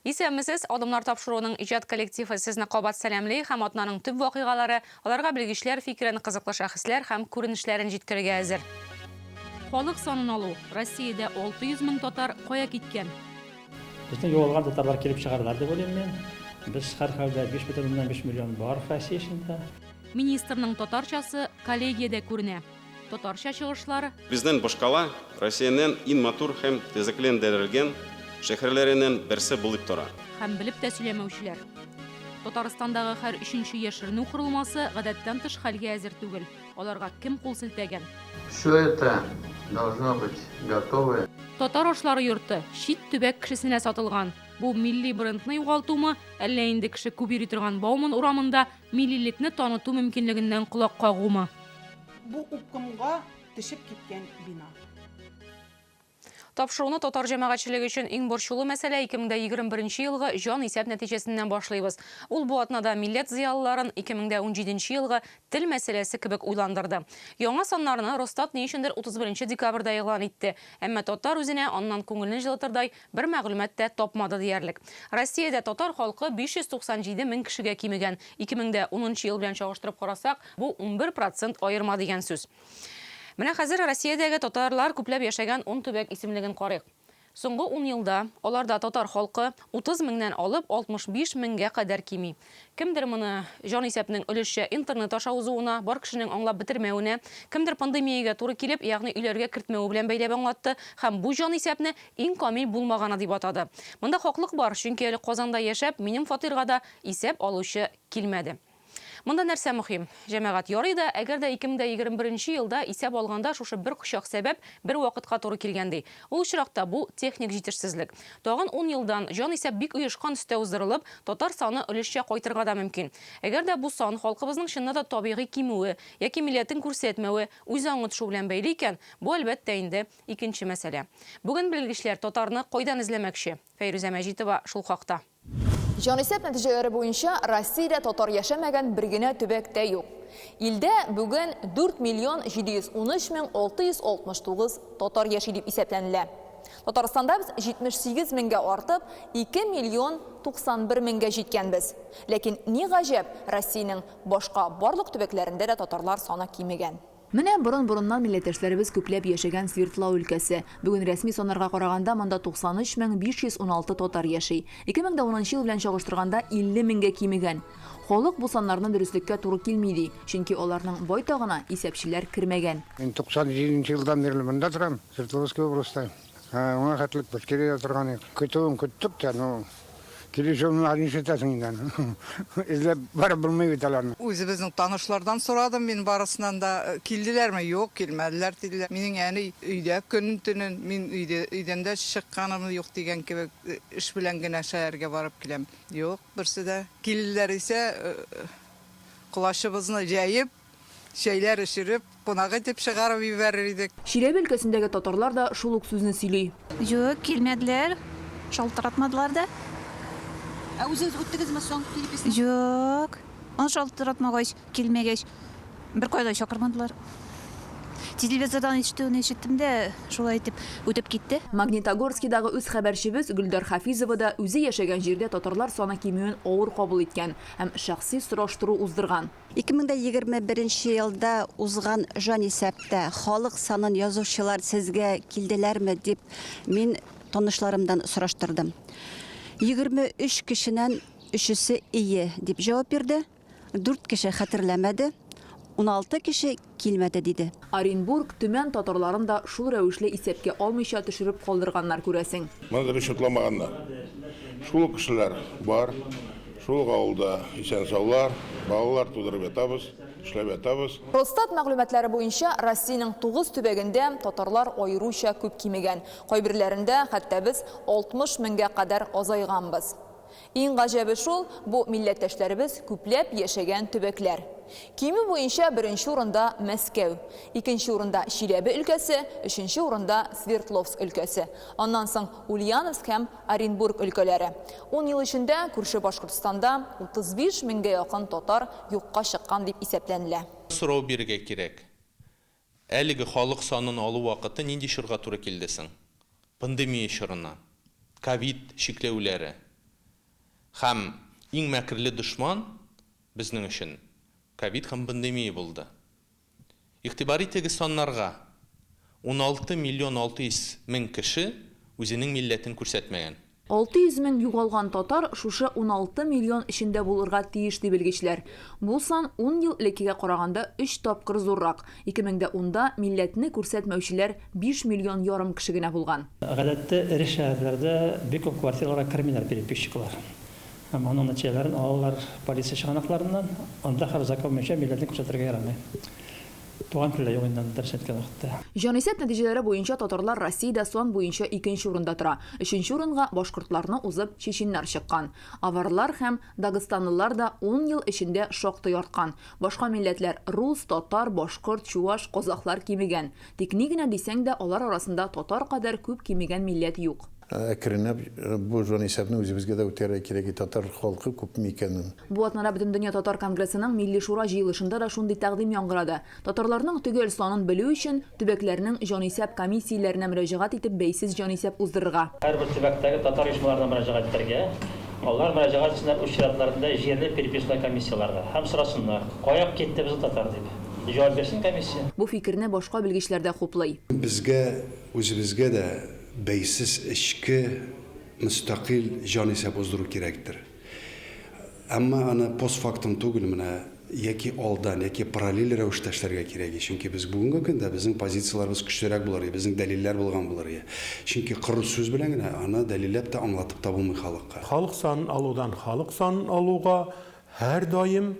Исәнмесез, Адымнар тапшыруының иҗат коллективы сезне кабат сәламли һәм атнаның төп вакыйгалары, аларга белгечләр фикерен, кызыклы шәхесләр һәм күренешләрен җиткерергә әзер. Халык санын алу, Россиядә 600 мең татар кая киткән? Безнең югалган татарлар килеп чыгарлар дип уйлыйм мин. Без һәрхәлдә 5,5 миллион бар Россия эчендә. Министрның татарчасы коллегиядә күренә. Татарча чыгышлар. Безнең башкала Россиянең иң матур һәм төзекләндерелгән шәһәрләренең берсе булып тора. Һәм белеп тә сөйләмәүчеләр. Татарстандагы һәр өченче яшеренү корылмасы гадәттән тыш хәлгә әзер түгел. Аларга кем кул селтәгән? Все это должно быть готовое. Татар ашлары йорты чит төбәк кешесенә сатылган. Бу милли брендны югалтумы, әллә инде кеше күп йөри торган Бауман урамында миллилекне таныту мөмкинлегеннән колак кагумы? Бу упкынга төшеп киткән бина. Тапшыруны татар җәмәгатьчелеге өчен иң борчулы мәсьәлә 2021 елгы җан исәп нәтиҗәсеннән башлыйбыз. Ул бу атнада милләт зыялыларын 2017 елгы тел мәсьәләсе кебек уйландырды. Яңа саннарны Росстат ни өчендер 31 декабрьдә игълан итте. Әмма татар үзенә аннан күңелне җылытырдай бер мәгълүмат та тапмады диярлек. Россиядә татар халкы 597 мең кешегә кимегән. 2010 ел белән чагыштырып карасак, Бу 11 процент аерма дигән сүз. Менә хәзер Россиядәге татарлар күпләп яшәгән ун төбәк исемлеген карыйк. Соңгы ун елда аларда татар халкы 30 меңнән алып 65 меңгә кадәр кими. Кемдер моны җанисәпнең өлешчә интернет аша узуына, бар кешенең аңлап бетермәвенә, кемдер пандемиягә туры килеп, ягъни өйләргә кертмәве белән бәйләп аңлатты һәм бу җанисәпне иң камил булмаганы дип атады. Монда хаклык бар, чөнки әле Казанда яшәп, минем фатирга да исәп алучы килмәде. Монда нәрсә мөһим? Җәмәгать, ярый да, әгәр дә 2021 нче елда исәп алганда шушы бер кочак сәбәп бер вакытка туры килгән ди. Ул очракта бу, техник җитешсезлек. Тагын ун елдан, җан исәп бик оешкан төстә уздырылып, татар саны өлешчә кайтырга да мөмкин. Әгәр дә бу сан халкыбызның чынна да табигый кимүе яки милләтен күрсәтмәве, үз аңы төшү белән бәйле икән, бу, әлбәттә инде, икенче мәсьәлә. Бүген белгечләр татарны кайдан эзләмәкче? Фәйрүзә Мәҗитова шул хакта. Җанисәп нәтиҗәләре буенча Россиядә татар яшәмәгән бер генә төбәк тә юк. Илдә бүген 4 миллион 713 мең 669 татар яши дип исәпләнелә. Татарстанда без 78 меңгә артып, 2 миллион 91 меңгә җиткәнбез. Ләкин ни гаҗәп, Россиянең башка барлык төбәкләрендә дә татарлар саны кимегән. Менә борын-борыннан милләттәшләребез күпләп яшәгән Свердлау өлкәсе. Бүген рәсми саннарга караганда, монда 93 мең 516 татар яши. 2010 нчы ел белән чагыштырганда 50 меңгә кимегән. Халык бу саннарны дөреслеккә туры килми ди, чөнки аларның байтагына исәпчеләр кермәгән. Мин 97 нче елдан бирле монда торам, Свердловский областьта. Моңа хәтлек Башкириядә торган идек. Көтүен көттек тә, ну, килешү нишләтәсең инде аны. Эзләп барып булмый бит аларны. Үзебезнең танышлардан сорадым мин барысыннан да. Килделәрме? Юк, килмәделәр, диделәр. Минем әни өйдә көнен-төнен, мин өйдә, өйдән дә чыкканым юк дигән кебек, эш белән генә шәһәргә барып киләм. Юк, берсе дә. Килделәр исә, колачыбызны җәеп, Чәйләр эчереп, кунак итеп чыгарып җибәрер идек. Чиләбе өлкәсендәге татарлар да шул ук сүзне сөйли. Юк, килмәделәр, шалтыратмадылар да. Ә үзегез үттегезме соң переписьне? Юк, аны шалтыратмагач, килмәгәч, беркая да чакырмадылар. Телевизордан ишетүен ишеттем дә, шулай итеп үтеп китте. Магнитогорскидагы үз хәбәрчебез Гөлдар Хафизова да үзе яшәгән җирдә татарлар саны кимүен авыр кабул иткән һәм шәхси сораштыру уздырган. 2021 елда узган җанисәптә халык санын язучылар сезгә килделәрме дип мин танышларымдан сораштырдым. 23 кешенән өчесе ие дип җавап бирде, дүрт кеше хәтерләмәде, 16 кеше килмәде диде. Оренбург, Төмән татарларын да шул рәвешле исәпкә алмыйча төшереп калдырганнар, күрәсең. Моны дөрес чутламаганнар. Шул ук кешеләр бар, шул ук авылда исән-саулар, балалар тудырып ятабыз, эшләп ятабыз. Росстат мәгълүматлары буенча, Россиянең тугыз төбәгендә татарлар аеруча күп кимегән. Кайберләрендә хәтта без 60 меңгә кадәр азайганбыз. Иң гаҗәбе шул, бу милләттәшләребез күпләп яшәгән төбәкләр. Кимү буенча беренче урында Мәскәү, икенче урында Чиләбе өлкәсе, өченче урында Свердловск өлкәсе. Аннан соң Ульяновск һәм Оренбург өлкәләре. Ун ел эчендә күрше Башкортстанда 35 меңгә якын татар юкка чыккан дип исәпләнелә. Сорау бирергә кирәк, әлеге халык санын алу вакыты нинди чорга туры килде соң? Пандемия чорына. Ковид чикләүләре. Һәм иң мәкерле дошман безнең өчен ковид һәм пандемия булды. Игътибар итегез саннарга, 16 миллион 600 мең кеше үзенең милләтен күрсәтмәгән. 600 мең югалган татар шушы 16 миллион эчендә булырга тиеш, ди белгечләр. Бу сан ун ел элеккегә караганда өч тапкыр зуррак. 2010 да милләтне күрсәтмәүчеләр биш миллион ярым кеше генә булган. Гадәттә, эре шәһәрләрдә бик күп квартираларга кермиләр переписчиклар. Һәм аның нәтиҗәләрен алалар полиция чыганакларыннан. Анда хәзер закон буенча милләтне күрсәтергә ярамый. Туган теле дә юк инде анда, дөресен әйткән вакытта. Җанисәп нәтиҗәләре буенча татарлар Россиядә сан буенча икенче урында тора. Өченче урынга башкортларны узып чеченнар чыккан. Аварлар һәм дагыстанлылар да ун ел эчендә шактый арткан. Башка милләтләр, рус, татар, башкорт, чуаш, казахлар кимегән. Тик ни генә дисәң дә, алар арасында татар кадәр күп кимегән милләт юк. Әкренләп бу җанисәпне үзебезгә дә үткәрергә кирәк, татар халкы күпме икәнен. Бу атнада Бөтендөнья татар конгрессының Милли шура җыелышында да шундый тәкъдим яңгырады. Татарларның төгәл санын белү өчен, төбәкләрнең җанисәп комиссияләренә мөрәҗәгать итеп бәйсез җанисәп уздырырга. Һәрбер төбәктәге татар оешмаларына мөрәҗәгать итәргә, алар мөрәҗәгать итсеннәр үз чиратларында җирле переписной комиссияләргә һәм сорасыннар, кая китте безнең татар дип. Җавап бирсен комиссия. Бу фикерне башка белгечләр дә хуплый. Безгә үзебезгә дә бәйсез эчке мөстәкыйль җанисәп уздыру кирәктер. Әмма аны постфактум түгел, менә яки алдан, яки параллель рәвештә эшләргә кирәк и. Чөнки без бүгенге көндә безнең позицияләребез көчлерәк булыр и, безнең дәлилләр булган булыр и. Чөнки коры сүз белән генә аны дәлилләп тә, аңлатып та булмый халыкка. Халык санын алудан халык санын алуга һәрдаим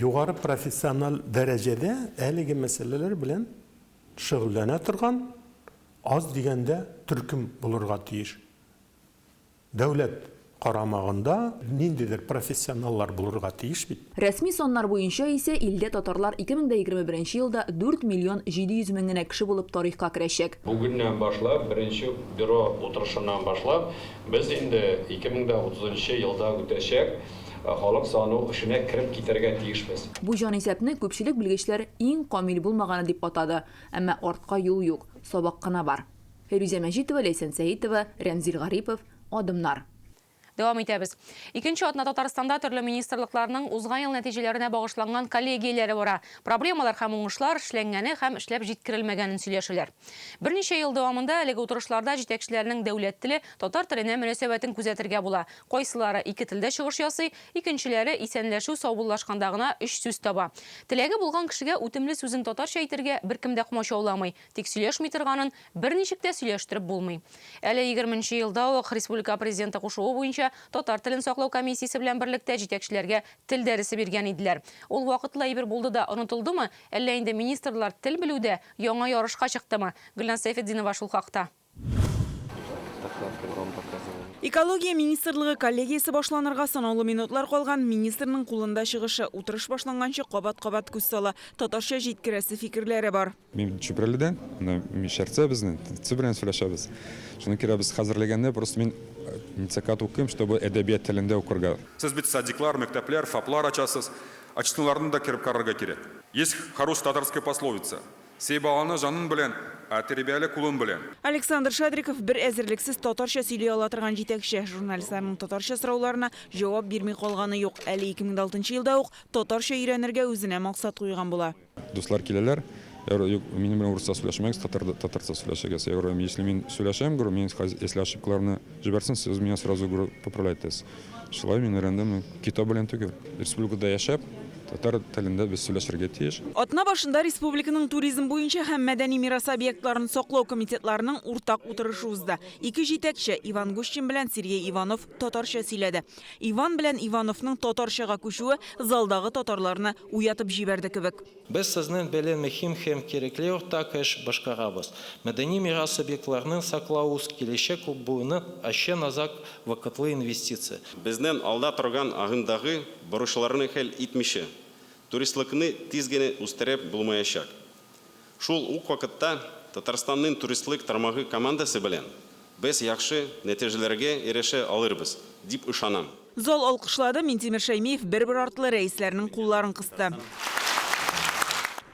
югары профессиональ дәрәҗәдә әлеге мәсьәләләр белән шөгыльләнә торган аз дигәндә төркем булырга тиеш. Дәүләт карамагында ниндидер профессионаллар булырга тиеш бит. Рәсми саннар буенча исә илдә татарлар 2021 елда 4 миллион 700 мең генә кеше булып тарихка керәчәк. Бүгеннән башлап, беренче бюро утырышыннан башлап, без инде 2030 нчы елда үтәчәк халык сану эшенә кереп китәргә тиешбез. Бу җанисәпне күпчелек белгечләр иң камил булмаганы дип атады. Әмма артка юл юк, сабак кына бар. Фәйрүзә Мәҗитова, Ләйсән Сәетова, Рәмзил Гарипов, Адымнар. Дәвам итәбез. Икенче атна Татарстанда төрле министрлыкларның узган ел нәтиҗәләренә багышланган коллегияләре бара. Проблемалар һәм уңышлар, эшләнгәне һәм эшләп җиткерелмәгәнен сөйләшәләр. Берничә ел дәвамында әлеге утырышларда җитәкчеләрнең дәүләт теле, татар теленә мөнәсәбәтен күзәтергә була. Кайсылары ике телдә чыгыш ясый, икенчеләре исәнләшү-саубуллашканда гына өч сүз таба. Теләге булган кешегә үтемле сүзен татарча әйтергә беркем дә комачауламый, тик сөйләшми торганын берничек тә сөйләштереп булмый. Әле егерменче елда ук республика Президенты кушуы буенча татар телен саклау комиссиясе белән берлектә җитәкчеләргә тел дәресе биргән иделәр. Ул вакытлы әйбер булды да онытылдымы, әллә инде министрлар тел белүдә яңа ярышка чыктымы? Гөлназ Сәйфетдинова шул хакта. Экология министрлыгы коллегиясе башланырга санаулы минутлар калган, министрның кулында чыгышы. Утырыш башланганчы кабат-кабат күз сала. Татарча җиткерәсе фикерләре бар. Мин Чүпрәледән, менә мишәрчә безнең, ц белән сөйләшәбез. Шуның күрә без хәзерләгәндә просто мин НЦК укыйм, чтобы әдәбият телендә укырга. Сез бит садиклар, мәктәпләр, ФАПлар ачасыз. Ачтыларны да кереп карарга кирәк. Есть хорошая татарская пословица, Сей баланы җанын белән, ә тәрбияле кулын белән. Александр Шадриков бер әзерлексез татарча сөйли ала торган җитәкче. Журналистларның татарча сорауларына җавап бирми калганы юк. Әле 2006 нчы елда ук татарча өйрәнергә үзенә максат куйган була. Дуслар киләләр, я говорю, юк, минем белән урысча сөйләшмәгез, татар, татарча сөйләшегез. Я говорю, если мин сөйләшәм, говорю, мин если ошибкаларны җибәрсәң, сез меня сразу, говорю, поправлять итәсез. Шулай мин өйрәндем, китап белән түгел. Республикада яшәп, татар телендә без сөйләшергә тиеш. Атна башында республиканың туризм буенча һәм мәдәни мирас объектларын саклау комитетларының уртак утырышы узды. Ике җитәкче, Иван Гущин белән Сергей Иванов татарча сөйләде. Иван белән Ивановның татарчага күчүе залдагы татарларны уятып җибәрде кебек. Без сезнең белән мөһим һәм кирәкле уртак эш башкарабыз. Мәдәни мирас объектларның саклау үз киләчәк буыны өчен озак вакытлы инвестиция. Безнең алда торган агымдагы бурычларны хәл итмичә, туристлыкны тиз генә үстереп булмаячак. Шул ук вакытта Татарстанның туристлык тармагы командасы белән без яхшы нәтиҗәләргә ирешә алырбыз, дип ышанам. Зал алкышлады, Минтимер Шәймиев бер-бер артлы рәисләрнең кулларын кысты.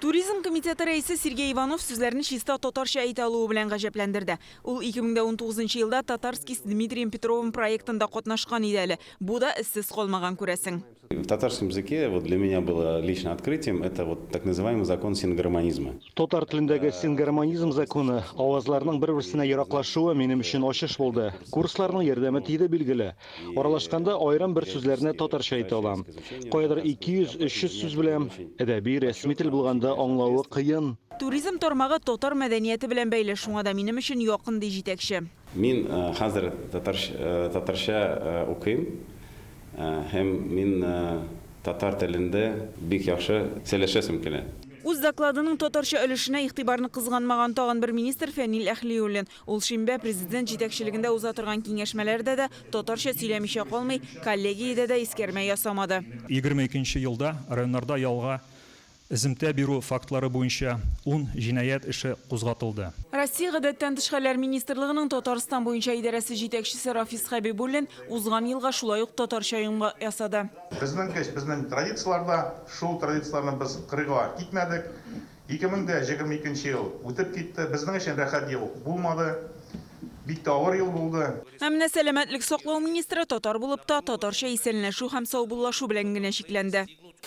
Туризм комитеты рәисе Сергей Иванов сүзләрне чиста татарча әйтә алуы белән гаҗәпләндерде. Ул 2019 елда Татарский с Дмитрием Петровым проектында катнашкан иде әле. Бу да эзсез калмаган, күрәсең. В татарском языке вот для меня было лично открытием, это вот так называемый закон сингармонизма. Татар телендәге сингармонизм законы, авазларның бер-берсенә яраклашуы минем өчен ачыш булды. Курсларның ярдәме тиде, билгеле. Аралашканда аерым бер сүзләрне татарча әйтә алам. Каядыр 200-300 сүз беләм. Әдәби, рәсми тел булганда аңлавы кыен. Туризм тармагы татар мәдәнияте белән бәйле, шуңа да минем өчен якын, ди җитәкче. Мин хәзер татарча укыйм һәм мин татар телендә бик яхшы сөйләшәсем килә. Үз докладының татарча өлешенә игътибарны кызганмаган тагын бер министр Фәнил Әһлиуллин. Ул шимбә Президент җитәкчелегендә уза торган киңәшмәләрдә дә татарча сөйләмичә калмый, коллегиядә дә искәрмә ясамады. 22 нче елда районнарда ялга эземтә бирү фактлары буенча ун җинаять эше кузгатылды. Россия Гадәттән тыш хәлләр министрлыгының Татарстан буенча идарәсе җитәкчесе Рафис Хәбибуллин узган елга шулай ук татарча йомгак ясады. Безнең көч, безнең традицияләрдә, шул традицияләрне без кырыйга китмәдек. 2022 нче ел үтеп китте. Безнең өчен рәхәт ел булмады. Бик тә авыр ел булды. Ә менә сәламәтлек саклау министры татар булып та, татарча исәнләшү һәм саубуллашу белән генә чикләнде.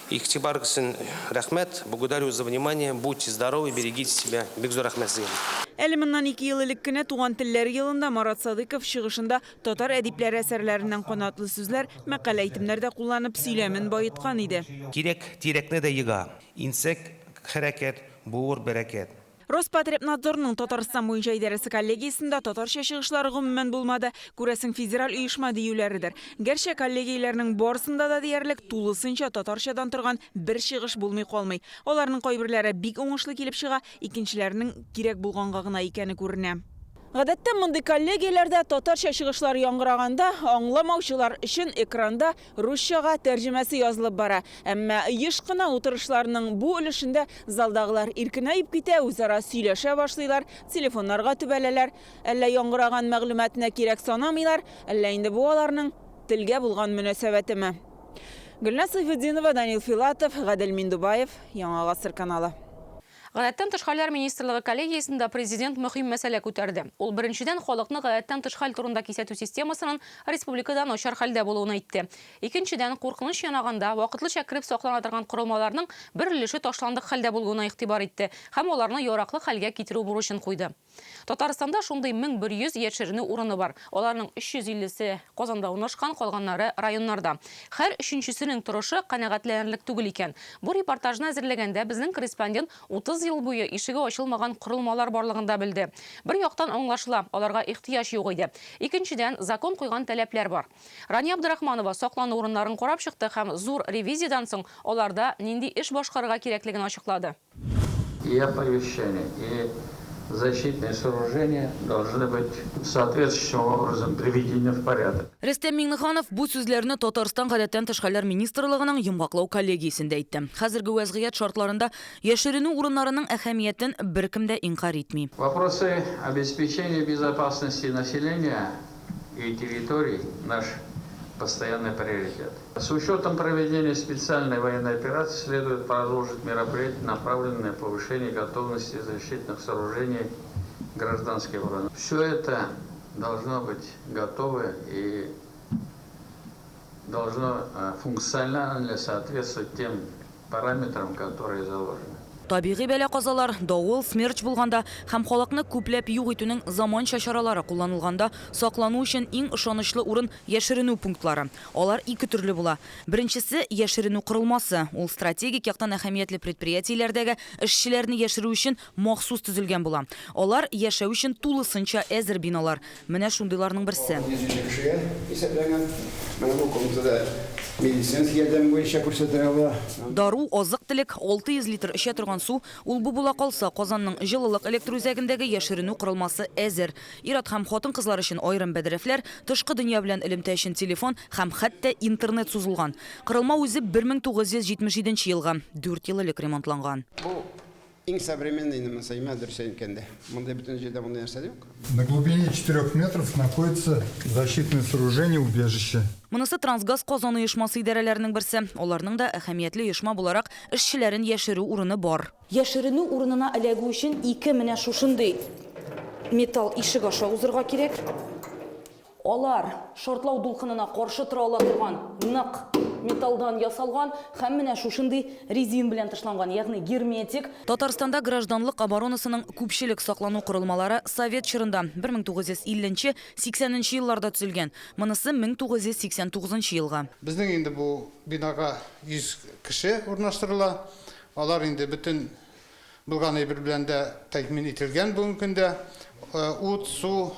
Игътибар өчен рәхмәт. Благодарю за внимание. Будьте здоровы, берегите себя. Бик зур рәхмәт сезгә. Әле моннан ике ел элек кенә Туган телләр елында Марат Садыйков чыгышында татар әдипләре әсәрләреннән канатлы сүзләр, мәкаль-әйтемнәр дә кулланып сөйләмен баеткан иде. Кирәк тирәкне дә ега. Инсәк хәрәкәт, булыр бәрәкәт. Роспотребнадзорның Татарстан буенча идарәсе коллегиясендә татарча чыгышлар гомумән булмады. Күрәсең, федераль оешма диюләредер. Гәрчә коллегияләрнең барысында да диярлек тулысынча татарчадан торган бер чыгыш булмый калмый. Аларның кайберләре бик уңышлы килеп чыга, икенчеләренең кирәк булганга гына икәне күренә. Гадәттә мондый коллегияләрдә татарча чыгышлар яңгыраганда, аңламаучылар өчен экранда русчага тәрҗемәсе язылып бара. Әмма еш кына утырышларның бу өлешендә залдагылар иркенәеп китә, үзара сөйләшә башлыйлар, телефоннарга төбәләләр. Әллә яңгыраган мәгълүматны кирәк санамыйлар, әллә инде бу аларның телгә булган мөнәсәбәтеме. Гөлназ Сәйфетдинова, Данил Филатов, Гадел Миндубаев, Яңа Гасыр каналы. Гадәттән тыш хәлләр министрлыгы коллегиясендә президент мөһим мәсьәлә күтәрде. Ул беренчедән халыкны гадәттән тыш хәл турында кисәтү системасының республикада начар хәлдә булуын әйтте. Икенчедән, куркыныч янаганда вакытлыча кереп саклана торган корылмаларның бер өлеше ташландык хәлдә булуына игътибар итте һәм аларны яраклы хәлгә китерү бурычын куйды. Татарстанда шундый 1100 яшеренү урыны бар. Аларның 350 се Казанда урнашкан, калганнары, районнарда. Һәр өченчесенең торышы канәгатьләнерлек түгел икән. Бу репортажны әзерләгәндә безнең корреспондент 30 ел буе ишеге ачылмаган корылмалар барлыгын да белде. Бер яктан аңлашыла, аларга ихтыяҗ юк иде. Икенчедән, закон куйган таләпләр бар. Рания Абдрахманова саклану урыннарын карап чыкты һәм зур ревизиядән соң аларда нинди эш башкарырга кирәклеген ачыклады. И оповещение, и защитные сооружения должны быть соответствующим образом приведены в порядок. Рөстәм Миңнеханов бу сүзләрне Татарстан Гадәттән тыш хәлләр министрлыгының йомгаклау коллегиясендә әйтте. Хәзерге вәзгыять шартларында яшеренү урыннарының әһәмиятен беркем дә инкарь итми. Вопросы обеспечения безопасности населения и территорий наш постоянный приоритет. С учетом проведения специальной военной операции следует продолжить мероприятия, направленные на повышение готовности защитных сооружений гражданской обороны. Все это должно быть готово и должно функционально соответствовать тем параметрам, которые заложены. Табигый бәла-казалар, давыл, смерч булганда һәм халыкны күпләп юк итүнең заманча чаралары кулланылганда саклану өчен иң ышанычлы урын, яшеренү пунктлары. Алар ике төрле була. Беренчесе, яшеренү корылмасы. Ул стратегик яктан әһәмиятле предприятиеләрдәге эшчеләрне яшерү өчен махсус төзелгән була. Алар, яшәү өчен тулысынча әзер биналар. Менә шундыйларның берсе. 600 кешегә исәпләнгән. Менә бу комнатада медицинский ярдәм буенча күрсәтергә була. Дару, азык-төлек, 600 литр эчә торган су, ул-бу була калса, Казанның җылылык электр үзәгендәге яшеренү корылмасы әзер. Ир-ат һәм хатын-кызлар өчен аерым бәдрәфләр, тышкы дөнья белән элемтә өчен телефон һәм хәтта интернет сузылган. Корылма үзе 1977 елгы, дүрт ел элек ремонтланган. Бу Иң современный инде монысы, әйме, дөрес әйткәндә. Монда бөтен җирдә мондый нәрсә юк. На глубине четырех метров находится защитное сооружение убежище. Монысы Трансгаз Казан оешмасы идарәләренең берсе. Аларның да, әһәмиятле оешма буларак, эшчеләрен яшерү урыны бар. Яшеренү урынына эләгү өчен ике менә шушындый металл ишек аша узырга кирәк. Алар шартлау дулкынына каршы тора ала торган нык металлдан ясалган һәм менә шушындый резин белән тышланган, ягъни герметик. Татарстанда гражданлык оборонасының күпчелек саклану корылмалары совет чорында, 1950 нче, 80 нче елларда төзелгән. Монысы 1989 нчы елгы. Безнең инде бу бинага 100 кеше урнаштырыла. Алар инде бөтен булган әйбер белән дә тәэмин ителгән бүгенге көндә. Ут, су,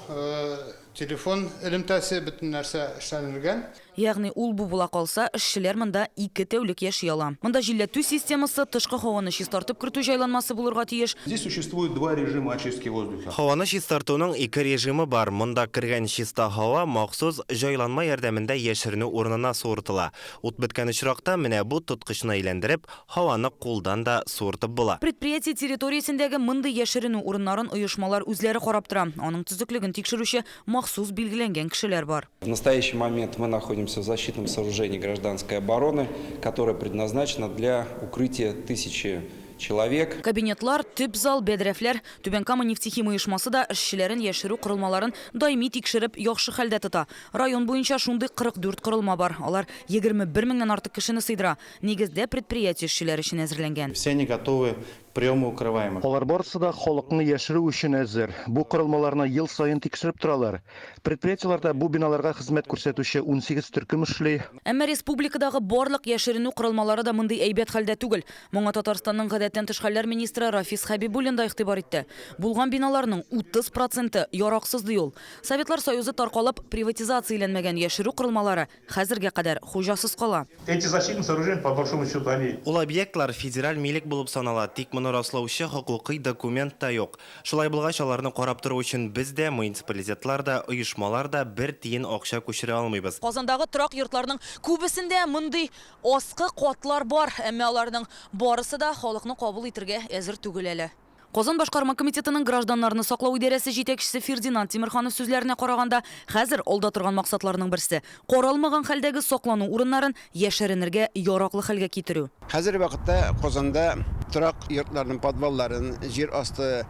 телефон элемтәсе, бөтен нәрсә эшләнелгән. Ягъни ул-бу була калса, эшчеләр монда ике тәүлек яши ала. Монда җилләтү системасы, тышкы һаваны чистартып кертү җайланмасы булырга тиеш. Здесь существует два режима очистки воздуха. Һаваны чистартуның ике режимы бар. Монда кергән чиста һава махсус җайланма ярдәмендә яшеренү урынына суыртыла. Ут беткән очракта менә бу тоткычны әйләндереп, Һаваны кулдан да суыртып була. Предприятие территориясендәге мондый яшеренү урыннарын оешмалар үзләре карап тора. Аның төзеклеген тикшерүче махсус билгеләнгән кешеләр бар. В настоящий момент мы находимся в защитном сооружении гражданской обороны, которое предназначено для укрытия тысячи человек. Кабинетлар, төп зал, бәдрәфләр. Түбән Кама нефтехим оешмасы да эшчеләрен яшерү корылмаларын даими тикшереп, яхшы хәлдә тота. Район буенча шундый 44 корылма бар. Алар 21 меңнән артык кешене сыйдыра. Нигездә, предприятие эшчеләре өчен әзерләнгән. Все они готовы к приему укрываемых. Алар барысы да халыкны яшерү өчен әзер. Бу корылмаларны ел саен тикшереп торалар. Предприятиеләрдә бу биналарга хезмәт күрсәтүче 18 төркем эшли. Әмма республикадагы барлык яшеренү корылмалары да мондый әйбәт хәлдә түгел. Моңа Татарстанның гадәттән тыш хәлләр министры Рафис Хәбибуллин да игътибар итте. Булган биналарның 30 проценты яраксыз, ди ул. Советлар Союзы таркалып, приватизацияләнмәгән яшерү корылмалары Хәзергә кадәр хуҗасыз кала. Эти защитные сооружения, по большому счету, они. Ул объектлар федераль милек булып санала, тик моны раслаучы хокукый документ та юк. Шулай булгач, аларны карап тору өчен без дә, муниципалитетлар да, оешмалар да бер тиен акча күчерә алмыйбыз. Казандагы торак йортларның күбесендә мондый аскы катлар бар, әмма аларның барысы да халыкны кабул итергә әзер түгел әле. Казан башкарма комитетының гражданнарны саклау идарәсе җитәкчесе Фердинанд Тимерханов сүзләренә караганда, хәзер алда торган максатларның берсе, каралмаган хәлдәге саклану урыннарын яшеренергә яраклы хәлгә китерү. Хәзерге вакытта Казанда торак йортларның подвалларын, җир асты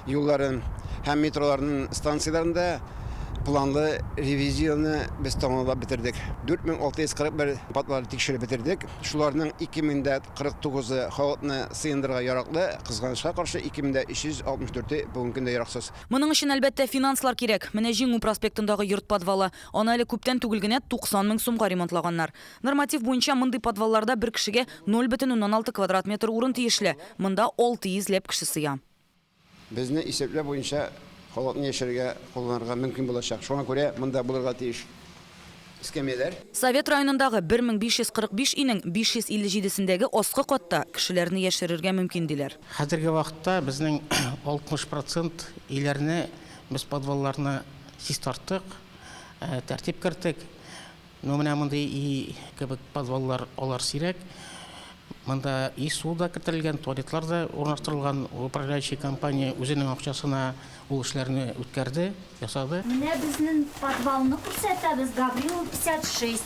юлларын һәм метроларның станцияләрендә планлы ревизияне без тәмамлап бетердек. 4641 подвалны тикшереп бетердек. Шуларның 2049-ы халыкны сыендырырга яраклы, кызганычка каршы, 2364-е бүгенге көндә яраксыз. Моның өчен, әлбәттә, финанслар кирәк. Менә Җиңү проспектындагы йорт подвалы. Аны әле күптән түгел генә 90 мең сумга ремонтлаганнар. Норматив буенча мондый подвалларда бер кешегә 0,6 квадрат метр урын тиешле. Монда 600 ләп кеше сыя. Безне исәпләү буенча халыкны яшәргә кулланырга мөмкин булачак. Шуңа күрә монда булырга тиеш эскәмияләр. Совет районындагы 1545 өйнең 557 сендәге аскы катта кешеләрне яшерергә мөмкин, диләр. Хәзерге вакытта безнең 60 процент өйләрне без подвалларны чистарттык, тәртип керттек. Ну, менә мондый өй кебек подваллар, алар сирәк. Монда и су да кертелгән, туалетлар да урнаштырылган. Управляющий компания үзенең акчасына ул эшләрне үткәрде, ясады. Менә безнең подвалны күрсәтәбез, Гаврилова 56.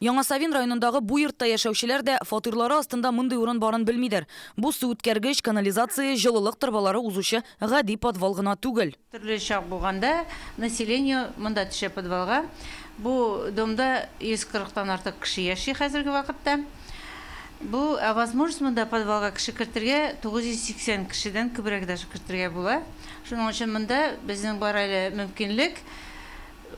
Яңа Савин районындагы бу йортта яшәүчеләр дә фатирлары астында мондый урын барын белмидер. Бу суүткәргеч, канализация, җылылык торбалары узучы гади подвал гына түгел. Төрле чак булганда население монда төшә подвалга. Бу домда 140 тан артык кеше яши хәзерге вакытта. Бу, ә возможность монда подвалга кеше кертергә 980 кешедән күбрәк даже кертергә була. Шуның өчен монда безнең бар әле мөмкинлек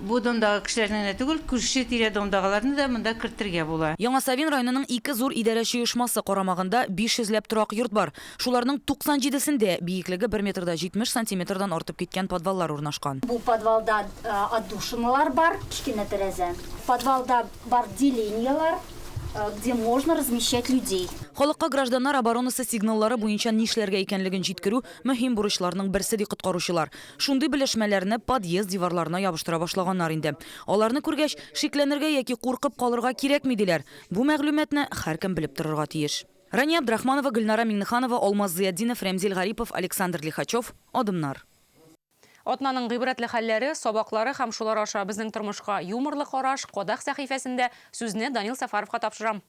бу домдагы кешеләрне генә түгел, күрше тирә домдагыларны да монда кертергә була. Яңа Савин районының ике зур идарәче оешмасы карамагында 500 ләп торак йорт бар. Шуларның 97 сендә биеклеге бер метр да 70 сантиметрдан артып киткән подваллар урнашкан. Бу подвалда отдушиналар бар, кечкенә тәрәзә. Подвалда бар делениелар, где можно размещать людей. Халыкка гражданнар оборонасы сигналлары буенча нишләргә икәнлеген җиткерү, мөһим бурычларның берсе, ди коткаручылар. Шундый белешмәләрне подъезд диварларына ябыштыра башлаганнар инде. Аларны күргәч, шикләнергә яки куркып калырга кирәкми, диләр. Бу мәгълүматны һәркем белеп торырга тиеш. Рания Абдрахманова, Гөлнара Миңнеханова, Алмаз Зыятдинов, Рәмзил Гарипов, Александр Лихачев, Адымнар. Атнаның гыйбрәтле хәлләре, сабаклары һәм шулар аша безнең тормышка юморлы караш, Кадак сәхифәсендә сүзне Данил Сәфәровка тапшырам.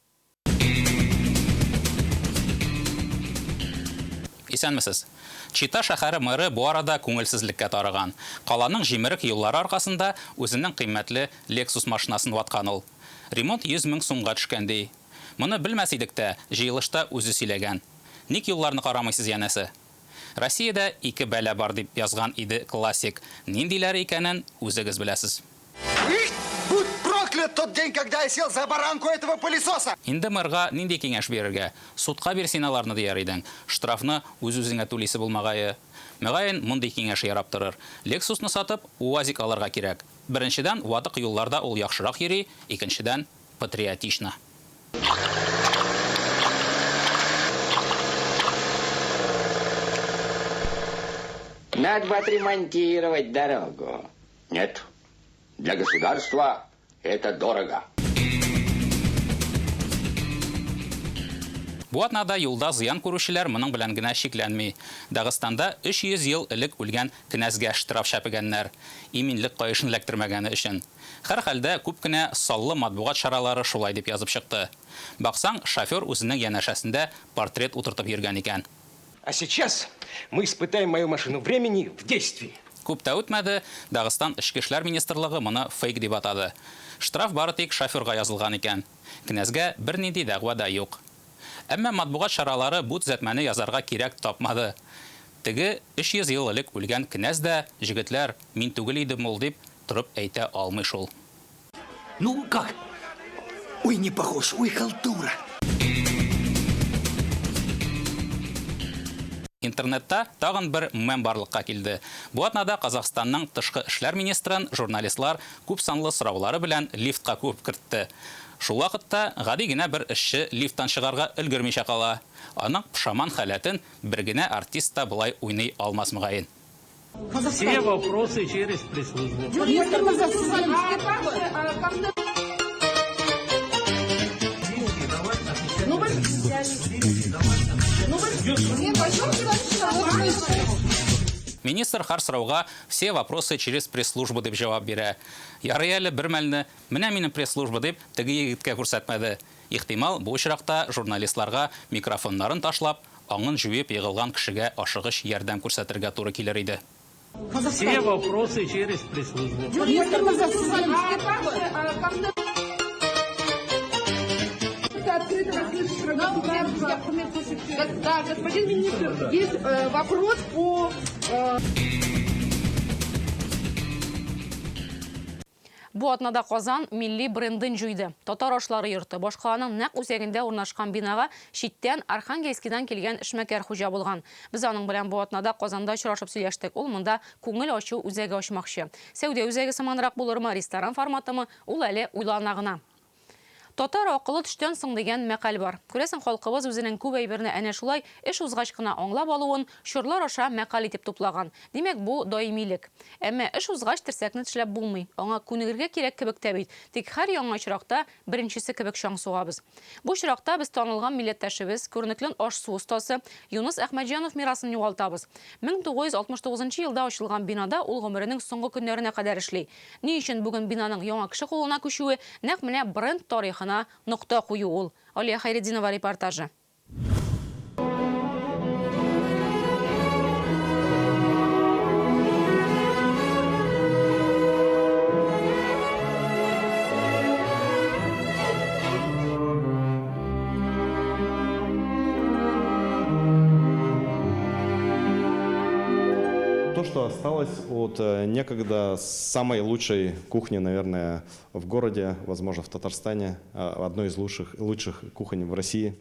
Исәнмесез. Чита шәһәре мэры бу арада күңелсезлеккә тарыган. Каланың җимерек юллары аркасында үзенең кыйммәтле Lexus машинасын ваткан ул. Ремонт 100 мең сумга төшкән, ди. Моны белмәс идек тә, җыелышта үзе сөйләгән. Ник юлларны карамыйсыз, янәсе? Россиядә ике бәла бар дип язган иде классик. Ниндиләре икәнен үзегез беләсез. Будь проклят тот день, когда я сел за баранку этого пылесоса! Инде мэрга нинди киңәш бирергә? Судка бир син аларны дияр идең. Штрафны үз-үзеңә түлисе булмагае. Мөгаен, мондый киңәш ярап торыр. Лексус ны сатып, УАЗик алырга кирәк. Беренчедән, ватык юлларда ул яхшырак йөри, икенчедән, патриотично. Надо бы отремонтировать дорогу. Нет, для государства это дорого. Бу атнада юлда зыян күрүчеләр моның белән генә чикләнми. Дагыстанда 300 ел элек үлгән кенәзгә штраф чәпегәннәр. Иминлек каешын эләктермәгәне өчен. Һәрхәлдә, күп кенә саллы матбугат чаралары шулай дип язып чыкты. Баксаң, шофер үзенең янәшәсендә портрет утыртып йөргән икән. А сейчас мы испытаем мою машину времени в действии. Күп тә үтмәде, Дагыстан Эчке эшләр министрлыгы моны фейк дип атады. Штраф бары тик шоферга язылган икән. Кенәзгә бернинди дәгъва да юк. Әмма матбугат чаралары бу төзәтмәне язарга кирәк тапмады. Теге 300 ел элек үлгән кенәз дә, Җегетләр, мин түгел идем ул, дип, торып әйтә алмый шул. Ну, как? Ой, не похож, ой, халтура. Интернетта тагын бер мем барлыкка килде. Бу атнада Казахстанның тышкы эшләр министрын журналистлар күпсанлы сораулары белән лифтка куып кертте. Шул вакытта гади генә бер эшче лифттан чыгарга өлгермичә кала. Аның пошаман халәтен бер генә артист та болай уйный алмас, мөгаен. Все вопросы через пресс-службу. Министр һәр сорауга все вопросы через пресс-службу дип җавап бирә. Ярый әле бер мәлне, менә минем пресс-служба дип, теге егеткә күрсәтмәде. Ихтимал, бу очракта журналистларга микрофоннарын ташлап, аңын җуеп егылган кешегә ашыгыч ярдәм күрсәтергә туры килер иде. Все вопросы через пресс-службу. Да, господин министр, есть вопрос по... Бу атнада Казан милли брендын җуйды. Татар ашлары йорты, башкаланың нәкъ үзәгендә урнашкан бинага читтән, Архангельскидан килгән эшмәкәр хуҗа булган. Без аның белән бу атнада Казанда очрашып сөйләштек. Ул монда күңел ачу үзәге ачмакчы. Сәүдә үзәге сыманрак булырмы, ресторан форматымы, ул әле уйлана гына. Татар акылы төштән соң дигән мәкаль бар. Күрәсең, халкыбыз үзенең күп әйберне әнә шулай эш узгач кына аңлап алуын чорлар аша мәкаль итеп туплаган. Димәк, бу, даимилек. Әмма эш узгач терсәкне тешләп булмый. Аңа күнегергә кирәк кебек тә бит. Тик һәр яңа очракта беренчесе кебек чаң сугабыз. Бу очракта без танылган милләттәшебез, күренекле аш-су остасы Юныс Әхмәтҗанов мирасын югалтабыз. 1969 елда ачылган бинада ул гомеренең соңгы көннәренә кадәр эшли. Ни өчен бүген бинаның яңа кеше кулына күчүе, нәкъ менә бренд тарихына нокта кую ул? Алия Хәйретдинова репортажы. То, что осталось от э, некогда самой лучшей кухни, наверное, в городе, возможно, в Татарстане, э, одной из лучших, лучших кухонь в России.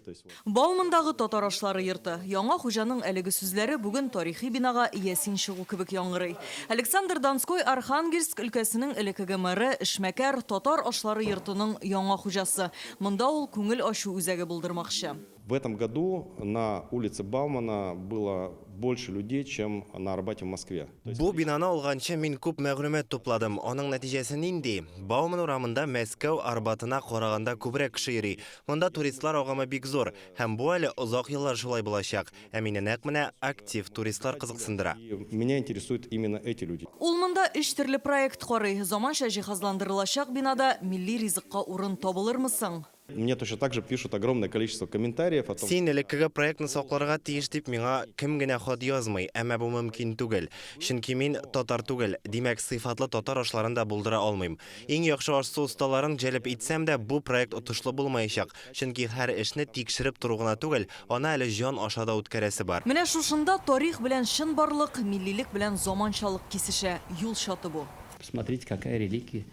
Баумандагы татар ашлары йорты. Яңа хуҗаның әлеге сүзләре бүген тарихи бинага ясин чыгу кебек яңгырый. Александр Донской Архангельск өлкәсенең элеккеге мэры, эшмәкәр, татар ашлары йортының яңа хуҗасы. Монда ул күңел ачу үзәге булдырмакчы. В этом году на улице Баумана было больше людей, чем на Арбате в Москве. Бу бинаны алганчы мин күп мәгълүмат тупладым. Аның нәтиҗәсе нинди? Бауман урамында Мәскәү Арбатына караганда күбрәк кеше йөри. Монда туристлар агымы бик зур. Һәм бу әле озак еллар шулай булачак. Ә мине нәкъ менә актив туристлар кызыксындыра. Меня интересуют именно эти люди. Ул монда өч төрле проект карый. Заманча җиһазландырылачак бинада милли ризыкка урын табылырмы соң? Мне точно так же пишут огромное количество комментариев о том, Син элеккеге проектны сакларга тиеш дип миңа кем генә хат язмый, әмма бу мөмкин түгел. Чөнки мин татар түгел, димәк, сыйфатлы татар ашларын да булдыра алмыйм. Иң яхшы аш-су осталарын җәлеп итсәм дә, бу проект отышлы булмаячак, чөнки һәр эшне тикшереп тору гына түгел, аны әле җан аша да үткәрәсе бар. Менә шушында тарих белән чынбарлык, миллилек белән заманчалык кисешә, юл чаты бу. Посмотрите, какая реликвия.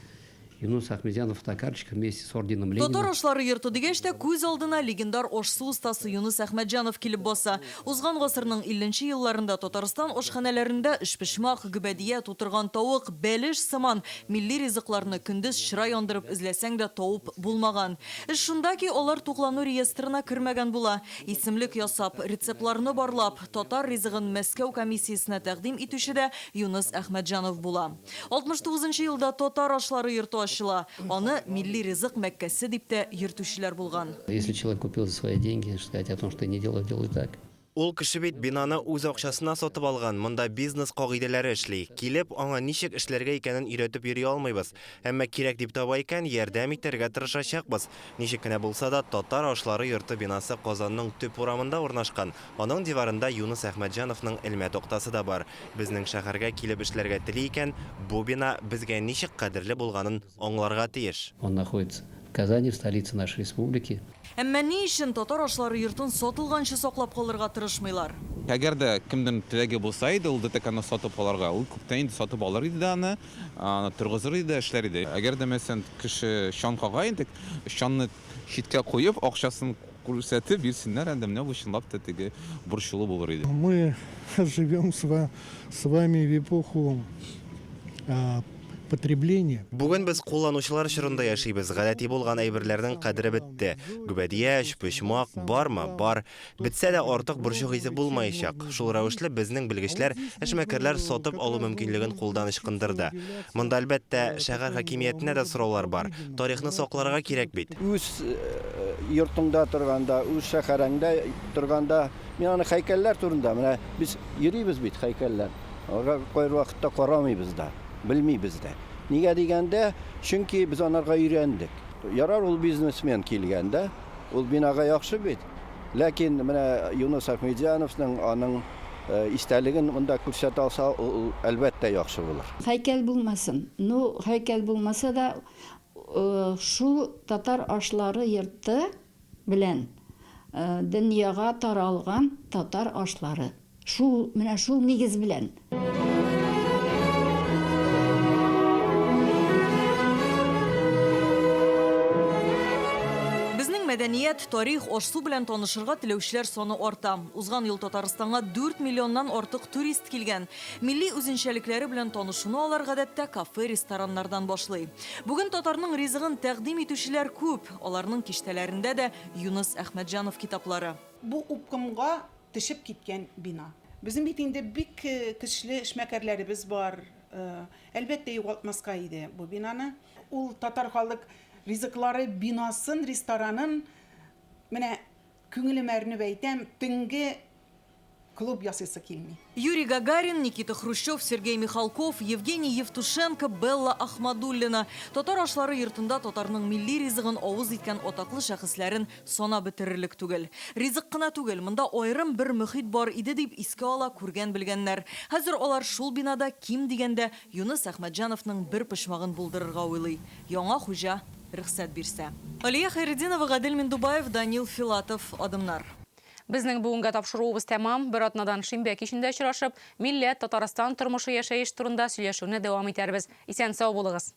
Юнус Ахмедьянов фотокарточка вместе с орденом Ленина. Татар ашлары йорты дигәч тә, күз алдына легендар аш-су остасы Юныс Әхмәтҗанов килеп баса. Узган гасырның 50 нче елларында Татарстан ашханәләрендә өчпочмак, гөбәдия, тутырган тавык, бәлеш сыман милли ризыкларны көндез чыра яндырып эзләсәң дә тавып булмаган. Эш шунда ки, алар туклану реестрына кермәгән була. Исемлек ясап, рецептларны барлап, татар ризыгын Мәскәү комиссиясенә тәкъдим итүче дә Юныс Әхмәтҗанов була. 69 нчы елда Татар ашлары йорты ачыла. Аны милли ризык мәккәсе дип тә йөртүчеләр булган. Если человек купил за свои деньги, сказать о том, что не делай, делай так. Ул кеше бит бинаны үз акчасына сатып алган, монда бизнес кагыйдәләре эшли. Килеп, аңа ничек эшләргә икәнен өйрәтеп йөри алмыйбыз. Әмма кирәк дип таба икән, ярдәм итәргә тырышачакбыз. Ничек кенә булса да, Татар ашлары йорты бинасы Казанның төп урамында урнашкан. Аның диварында Юныс Әхмәтҗановның элмә тактасы да бар. Безнең шәһәргә килеп эшләргә тели икән, бу бина безгә ничек кадерле булганын аңларга тиеш. Он находится в Казани, в столице нашей республики. Әмма ни өчен Татар ашлары йортын сатылганчы саклап калырга тырышмыйлар? Әгәр дә кемнең теләге булса иде ул ДТКны сатып алырга, ул күптән инде сатып алыр иде дә аны, аны торгызыр иде дә, эшләр иде. Әгәр дә, мәсәлән, кеше чан кага инде, чанны читкә куеп, акчасын Күрсәтеп бирсеннәр әле, менә бу чынлап та теге борчулы булыр иде. Мы живем с вами в эпоху потребления. Бүген без кулланучылар чорында яшибез, гадәти булган әйберләрнең кадере бетте. Гөбәдия, өчпочмак, бармы? Бар. Бетсә дә артык борчу хисе булмаячак. Шул рәвешле безнең белгечләр, эшмәкәрләр сатып алу мөмкинлеген кулдан ычкындырды. Монда, әлбәттә, шәһәр хакимиятенә дә сораулар бар. Тарихны сакларга кирәк бит. Үз йортыңда торганда, үз шәһәреңдә торганда, мин аны һәйкәлләр турында, менә без йөрибез бит һәйкәлләр, аларга кайвакытта карамыйбыз да, белмибез дә. Нигә дигәндә, чөнки без анарга өйрәндек. Ярар, ул бизнесмен килгәндә, ул бинага яхшы бит. Ләкин менә Юныс Ахмедьяновның аның истәлеген монда күрсәтә алса, ул әлбәттә яхшы булыр. Һәйкәл булмасын. Ну, һәйкәл булмаса да, Шул татар ашлары йорты белән дөньяга таралган татар ашлары. Шул, менә шул нигез белән. Безнең мәдәният, тарих, аш-су белән танышырга теләүчеләр саны арта. Узган ел Татарстанга дүрт миллионнан артык турист килгән. Милли үзенчәлекләре белән танышуны алар, гадәттә, кафе-рестораннардан башлый. Бүген татарның ризыгын тәкъдим итүчеләр күп. Аларның киштәләрендә дә Юныс Әхмәтҗанов китаплары. Бу упкынга төшеп киткән бина. Безнең бит инде бик көчле эшмәкәрләребез бар. Әлбәттә, югалтмаска иде бу бинаны. Ул татар халык ризыклары бинасын, ресторанын, менә күңелем әрнеп әйтәм, төнге Клуб ясыйсы килми. Юрий Гагарин, Никита Хрущев, Сергей Михалков, Евгений Евтушенко, Белла Ахмадуллина. Татар ашлары йортында татарның милли ризыгын авыз иткән атаклы шәхесләрен санап бетерерлек түгел. Ризык кына түгел, монда аерым бер мөхит бар иде, дип искә ала күргән-белгәннәр. Хәзер алар шул бинада ким дигәндә Юныс Әхмәтҗановның бер почмагын булдырырга уйлый. Яңа хуҗа рөхсәт бирсә. Алия Хәйретдинова, Гадел Миндубаев, Данил Филатов. Адымнар. Безнең бүгенгә тапшыруыбыз тәмам. Бер атнадан шимбә кичендә очрашып, милләт, Татарстан тормышы, яшәеш турында сөйләшүне дәвам итәрбез. Исән-сау булыгыз!